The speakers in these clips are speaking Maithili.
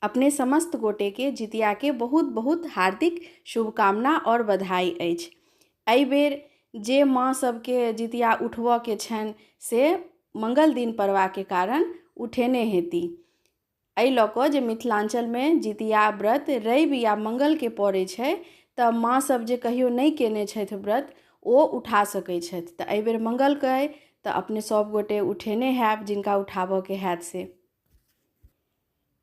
अपने समस्त गोटेके जितियाके बहुत बहुत हार्दिक शुभकामना आओर बधाई अछि। एहि बेर जे माँ सबके जितिया उठबऽके छनि से मंगल दिन पड़बाके कारण उठेने हेती। एहि लऽ कऽ जे मिथिलाञ्चलमे जितिया व्रत रवि या मंगलके पड़ै छै तऽ माँ सब जे कहियो नहि केने छथि व्रत ओ उठा सकै छथि। तऽ एहि बेर मंगलके अइ तऽ अपने सब गोटे उठेने हैब जिनका उठाबऽके हैत से।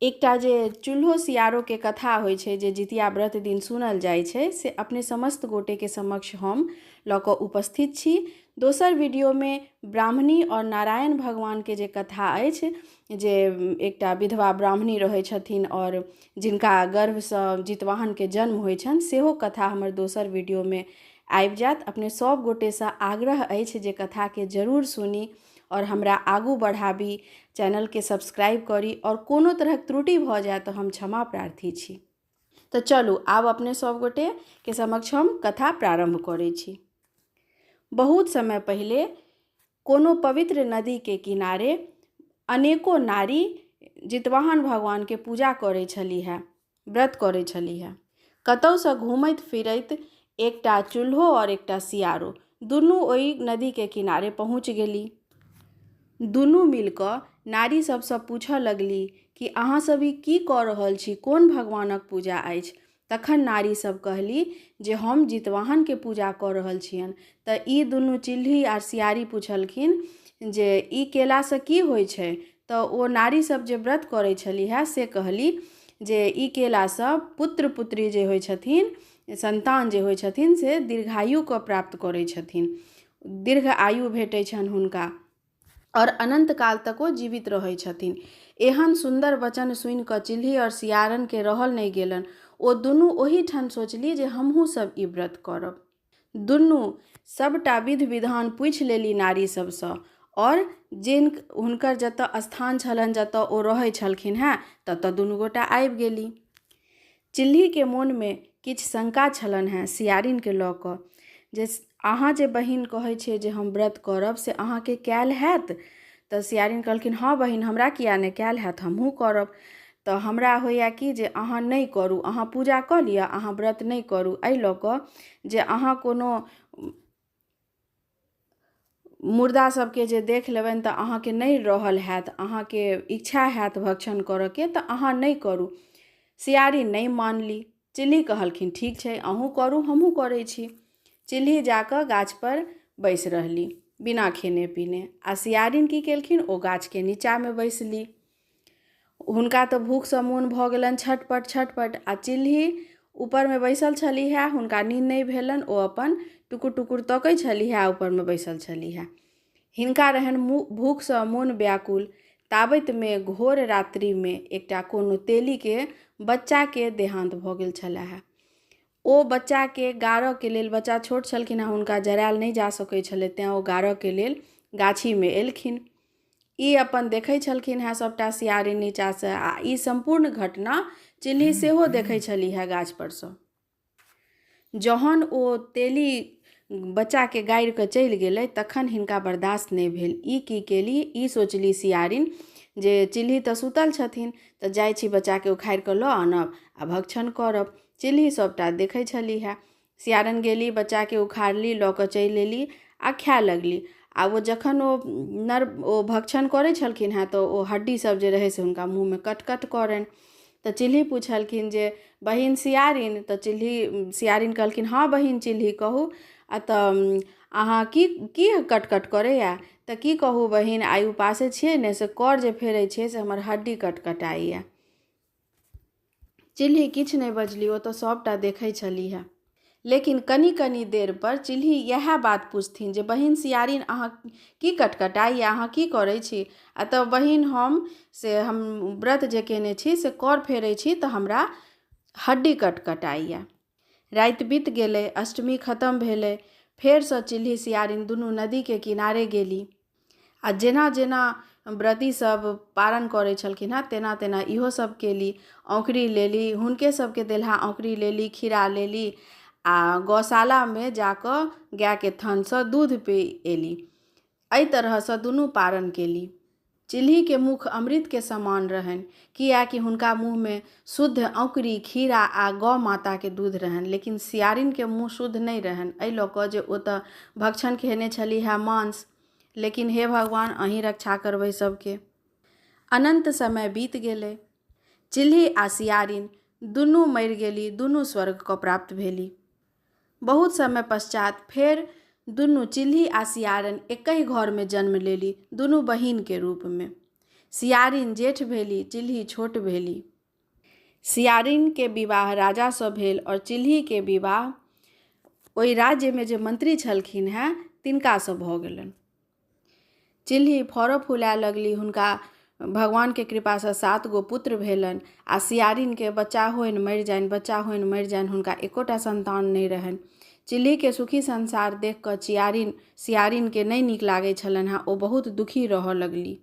एकटा जे चूल्हो सियारोके कथा होइ छै जे जितिया व्रत दिन सुनल जाइ छै से अपने समस्त गोटेके समक्ष हम लऽ कऽ उपस्थित छी। दोसर वीडियोमे ब्राह्मणी आओर नारायण भगवानके जे कथा अछि जे एकटा विधवा ब्राह्मणी रहै छथिन आओर जिनका गर्भसँ जितवाहनके जन्म होइ छनि सेहो कथा हमर दोसर वीडियोमे आबि जायत। अपने सब गोटेसँ आग्रह अछि जे कथाके जरूर सुनी आओर हमरा आगू बढ़ाबी, चैनलके सब्सक्राइब करी आओर कोनो तरहक त्रुटि भऽ जाय तऽ हम क्षमा प्रार्थी छी। तऽ चलू आब अपने सब गोटेके समक्ष हम कथा प्रारम्भ करै छी। बहुत समय पहिले कोनो पवित्र नदीके किनारे अनेको नारी जितवाहन भगवानके पूजा करै छलीह, व्रत करै छलीह। कतहुसँ घूमैत फिरैत एकटा चूल्हो आओर एकटा सियारो दुनू ओहि नदीके किनारे पहुँच गेली। दुनू मिल कऽ नारी सबसँ पूछऽ लगली कि अहाँ सब ई की कऽ रहल छी, कोन भगवानक पूजा अछि? तखन नारी सब कहली जे हम जितवाहनके पूजा कऽ रहल छियनि। तऽ ई दुनू चिल्ही आर सियारी पुछलखिन जे ई केलासँ की होइ छै? तऽ ओ नारी सब जे व्रत करै छलीह से कहली जे ई केलासँ पुत्र पुत्री जे होइ छथिन, संतान जे होइ छथिन से दीर्घायुके प्राप्त करै छथिन, दीर्घ आयु भेटै छनि हुनका आओर अनन्त काल तक ओ जीवित रहै छथिन। एहन सुन्दर वचन सुनि कऽ चिल्ही आओर सियारनके रहल नहि गेलनि। ओ दुनू ओहीठाम सोचली जे हमहूँ सब ई व्रत करब। दुनू सबटा विधि विधान पूछि लेली नारी सबसँ आओर जिन हुनकर जतऽ स्थान छलनि जतऽ ओ रहै छलखिन हेँ ततऽ दुनू गोटा आबि गेली। चिल्हीके मोनमे किछु शङ्का छलनि हेँ सियारिनके लऽ कऽ जे अहाँ जे बहिन कहै छियै जे हम व्रत करब से अहाँके कयल हैत? तऽ सियारिन कहलखिन हँ बहिन हमरा किया नहि कयल हैत, हमहूँ करब। तऽ हमरा होइए कि जे अहाँ नहि करू, अहाँ पूजा कऽ लिअ, अहाँ व्रत नहि करू, एहि लऽ कऽ जे अहाँ कोनो मुर्दा सबके जे देख लेबनि तऽ अहाँके नहि रहल हैत, अहाँके इच्छा हैत भक्षण करऽके, तऽ अहाँ नहि करू। सियारिन नहि मानली। चिल्ही कहलखिन ठीक छै अहूँ करू हमहूँ करै छी। चिल्ही जाकऽ गाछपर बैसि रहली बिना खेने पीने आ सियारिन की केलखिन ओ गाछके नीचाँमे बैसली। हुनका तऽ भूखसँ मोन भऽ गेलनि छटपट छटपट आ चिल्ही ऊपरमे बैसल छलीह हुनका नींद नहि भेलनि ओ अपन टुकुर टुकुर तकै छलीह आ ऊपरमे बैसल छलीह। हिनका रहनि भूखसँ मोन व्याकुल। ताबतमे घोर रात्रिमे एकटा कोनो तेलीके बच्चाके देहान्त भऽ गेल छलए। ओ बच्चाके गाड़ऽके लेल, बच्चा छोट छलखिन हँ हुनका जरायल नहि जा सकै छलै तेँ ओ गाड़ऽके लेल गाछीमे एलखिन। ई अपन देखै छलखिन हेँ सभटा सियारी नीचाँसँ आ ई सम्पूर्ण घटना चिल्ही सेहो देखै छलीह हेँ गाछपरसँ। जहन ओ तेली बच्चाके गाड़ि कऽ चलि गेलै तखन हिनका बर्दाश्त नहि भेल। ई की केली, ई सोचली सियारिन जे चिल्ही तऽ सुतल छथिन तऽ जाइ छी बच्चाके उखाड़ि कऽ लऽ आनब आ भक्षण करब। चिल्ही सभटा देखै छलीह। सियारन गेली, बच्चाके उखाड़ली, लऽ कऽ चलि एली आ खाए लगली। आब ओ जखन ओ नर ओ भक्षण करै छलखिन हेँ तऽ ओ हड्डी सब जे रहै से हुनका मुँहमे कट कट करनि। तऽ चिल्ही पुछलखिन जे बहिन सियारिन, तऽ चिल्ही सियारिन कहलखिन हँ बहिन चिल्ही कहू। आ तऽ अहाँ की की कट कट करैए? तऽ की कहू बहिन आइ उपासे छियै ने से कर जे फेरै छियै से हमर हड्डी कटकटाइए। चिल्ही किछु नहि बजली, ओ तऽ सभटा देखै छलीह। लेकिन कनी कनी देरपर चिल्ही इएह बात पुछथिन जे बहिन सियारिन अहाँ की कटकटाइए, अहाँ की करै छी? आ तऽ बहिन हम से हम व्रत जे केने छी से कर फेरै छी तऽ हमरा हड्डी कटकटाइए। राति बीत गेलै, अष्टमी खतम भेलै, फेरसँ चिल्ही सियारिन दुनू नदीके किनारे गेली। आ जेना जेना व्रती सब पारण करै छलखिन हेँ तेना तेना इहो सब केली, औँकरी लेली, हुनके सबके देलहा औँकरी लेली, खीरा लेली आ गौशालामे जाकऽ गायके थनसँ दूध पी एली। एहि तरहसँ दुनू पारण केली। चिल्हीके मुख अमृतके समान रहनि, किएकि हुनका मुँहमे शुद्ध औँकरी, खीरा आ गौ माताके दूध रहनि। लेकिन सियारिनके मुँह शुद्ध नहि रहनि, एहि लऽ कऽ जे ओ तऽ भक्षण खेने छलीह हेँ मांस। लेकिन हे भगवान, अहीँ रक्षा करबै सभके। अनन्त समय बीत गेलै। चिल्ही आ सियारिन दुनू मरि गेली, दुनू स्वर्गके प्राप्त भेली। बहुत समय पश्चात फेर दुनू चिल्ही आ सियारन एकहि घरमे जन्म लेली, दुनू बहिनके रूपमे। सियारिन जेठ भेली, चिल्ही छोट भेली। सियारिनके विवाह राजासँ भेल आओर चिल्हीके विवाह ओहि राज्यमे जे मंत्री छलखिन हेँ तिनकासँ भऽ गेलनि। चिल्ही फड़ऽ फुलाए लगली। हुनका भगवानके कृपासँ 7 गो पुत्र भेलनि आ सियारिनके बच्चा होइन मरि जानि, बच्चा होइन मरि जानि, हुनका एकोटा सन्तान नहि रहनि। चिल्हीके सुखी संसार देख कऽ सियारिनके नहि नीक लागै छलनि हेँ। ओ बहुत दुखी रहऽ लगली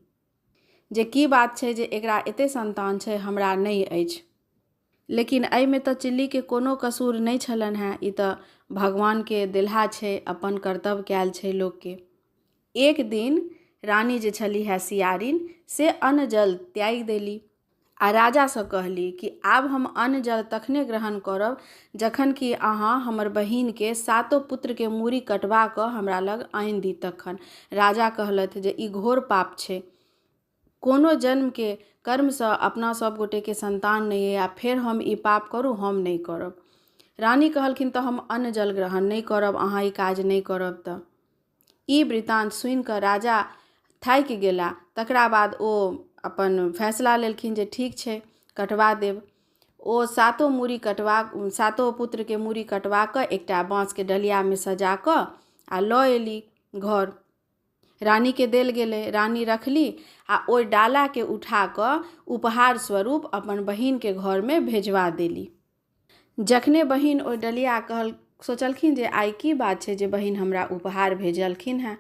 जे की बात छै जे एकरा एते सन्तान छै, हमरा नहि अछि। लेकिन एहिमे तऽ चिल्लीके कोनो कसूर नहि छलनि हेँ, ई तऽ भगवानके देलहा छै, अपन कर्तव्य कयल छै लोकके। एक दिन रानी जे छलीह हेँ सियारिन, से अन्न जल त्यागि देली आ राजासँ कहली कि आब हम अन्न जल तखने ग्रहण करब जखन कि अहाँ हमर बहिनके 7 पुत्रके मूड़ी कटबा कऽ हमरा लग आनि दी। तखन राजा कहलथि जे ई घोर पाप छै, कोनो जन्मके कर्मसँ अपना सब गोटेके सन्तान नहि अइ आ फेर हम ई पाप करू, हम नहि करब। रानी कहलखिन तऽ हम अन्न जल ग्रहण नहि करब, अहाँ ई काज नहि करब। तऽ ई वृतान्त सुनिकऽ राजा थाकि गेला। तकरा बाद ओ अपन फैसला लेलखिन जे ठीक छै, कटवा देब। ओ 7 पुत्रके मूड़ी कटवा कऽ एकटा बाँसके डलियामे सजा कऽ आ लऽ एली घर। रानीके देल गेलै, रानी रखली आ ओहि डालाके उठा कऽ उपहार स्वरूप अपन बहिनके घरमे भेजवा देली। जखने बहिन ओहि डलिया सोचलखिन जे आइ की बात छै जे बहिन हमरा उपहार भेजलखिन हेँ।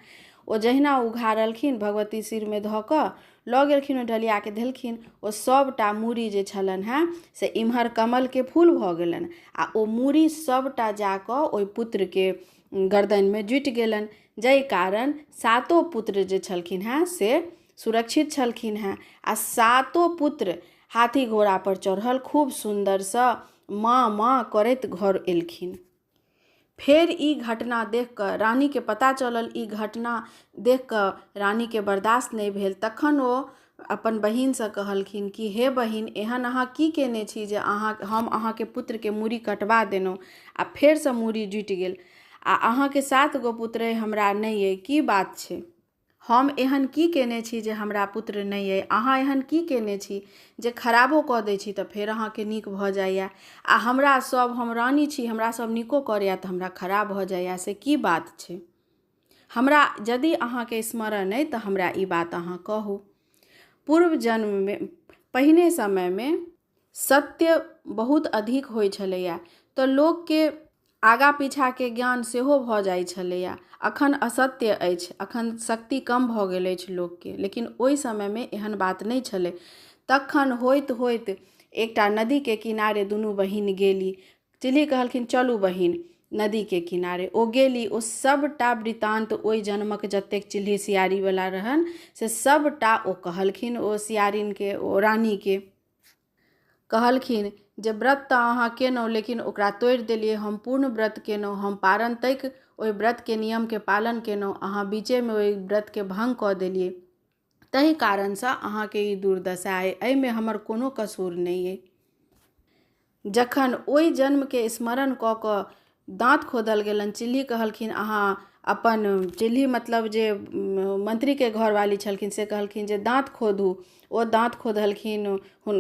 ओ जहिना उघारलखिन, भगवती सिरमे धऽ कऽ लऽ गेलखिन, ओहि डलियाके धेलखिन, ओ सभटा मूड़ी जे छलनि हेँ से इम्हर कमलके फूल भऽ गेलनि आ ओ मूड़ी सभटा जाकऽ ओहि पुत्रके गर्दनिमे जुटि गेलनि, जाहि कारण 7 पुत्र जे छलखिन हेँ से सुरक्षित छलखिन हेँ आ 7 पुत्र हाथी घोड़ापर चढ़ल खूब सुन्दरसँ माँ माँ करैत घर एलखिन। फेर ई घटना देख कऽ रानीके पता चलल। ई घटना देख कऽ रानीके बर्दाश्त नहि भेल। तखन ओ अपन बहिनसँ कहलखिन कि हे बहिन, एहन अहाँ की केने छी जे हम अहाँके पुत्रके मूड़ी कटवा देलहुँ आ फेरसँ मूड़ी जुटि गेल आ अहाँके 7 गो पुत्र अइ, हमरा नहि अइ, की बात छै? हम एहन की केने छी जे हमरा पुत्र नहि अइ? अहाँ एहन की केने छी जे खराबो कऽ दै छी तऽ फेर अहाँके नीक भऽ जाइए आ हमरा सब, हम रानी छी, हमरा सब नीको करैए तऽ हमरा खराब भऽ जाइए, से की बात छै? हमरा यदि अहाँके स्मरण अइ तऽ हमरा ई बात अहाँ कहू। पूर्व जन्ममे पहिने समयमे सत्य बहुत अधिक होइ छलैए तऽ लोकके आगा पीछाके ज्ञान सेहो भऽ जाइ छलैए। अखन असत्य अछि, अखन शक्ति कम भऽ गेल अछि लोकके, लेकिन ओहि समयमे एहन बात नहि छलै। तखन होइत होइत एकटा नदीके किनारे दुनू बहिन गेली। चिल्ही कहलखिन चलू बहिन नदीके किनारे। ओ गेली, ओ सबटा वृतान्त ओहि जन्मक जतेक चिल्ही सियारीवला रहनि से सबटा ओ कहलखिन। ओ सियारिनके, ओ रानीके कहलखिन जे व्रत तऽ अहाँ केलहुँ लेकिन ओकरा तोड़ि देलियै, हम पूर्ण व्रत केलहुँ, हम पारण तक ओहि व्रतके नियमके पालन केलहुँ, अहाँ बीचेमे ओहि व्रतके भङ्ग कऽ देलियै, ताहि कारणसँ अहाँके ई दुर्दशा अइ, एहिमे हमर कोनो कसूर नहि अइ। जखन ओहि जन्मके स्मरण कऽ कऽ दाँत खोदल गेलनि, चिल्ही कहलखिन अहाँ अपन चिल्ही मतलब जे मंत्रीके घरवाली छलखिन से कहलखिन जे दाँत खोदू। ओ दाँत खोदलखिन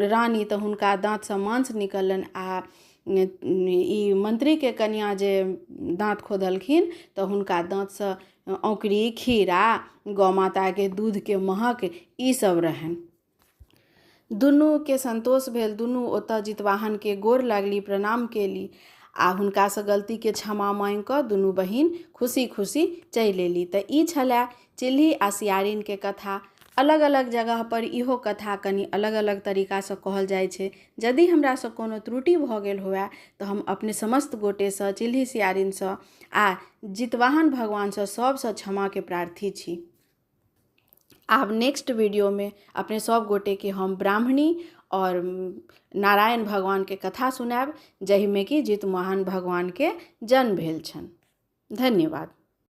रानी तऽ हुनका दाँतसँ मांस निकललनि आ ई मंत्रीके कनिया जे दाँत खोदलखिन तऽ हुनका दाँतसँ औंकरी, खीरा, गौ माताके दूधके महक ई सब रहनि। दुनूके संतोष भेल। दुनू ओतऽ जितवाहनके गोर लागली, प्रणाम केली आ हुनकासँ गलतीके क्षमा माँगि कऽ दुनू बहिन खुशी खुशी चलि एली। तऽ ई छलए चिल्ही आ सियारिनके कथा। अलग अलग जगह पर इहो कथा कनि अलग अलग तरीकासँ कहल जाइ छै। यदि हमरासँ कोनो त्रुटि भऽ गेल हुए तऽ हम अपने समस्त गोटेसँ, चिल्ही सियारिनसँ आ जितवाहन भगवानसँ सबसँ क्षमाके प्रार्थी छी। आब नेक्स्ट वीडियोमे अपने सब गोटेके हम ब्राह्मणी आओर नारायण भगवानके कथा सुनायब, जाहिमे कि जितमोहन भगवानके जन्म भेल छनि। धन्यवाद।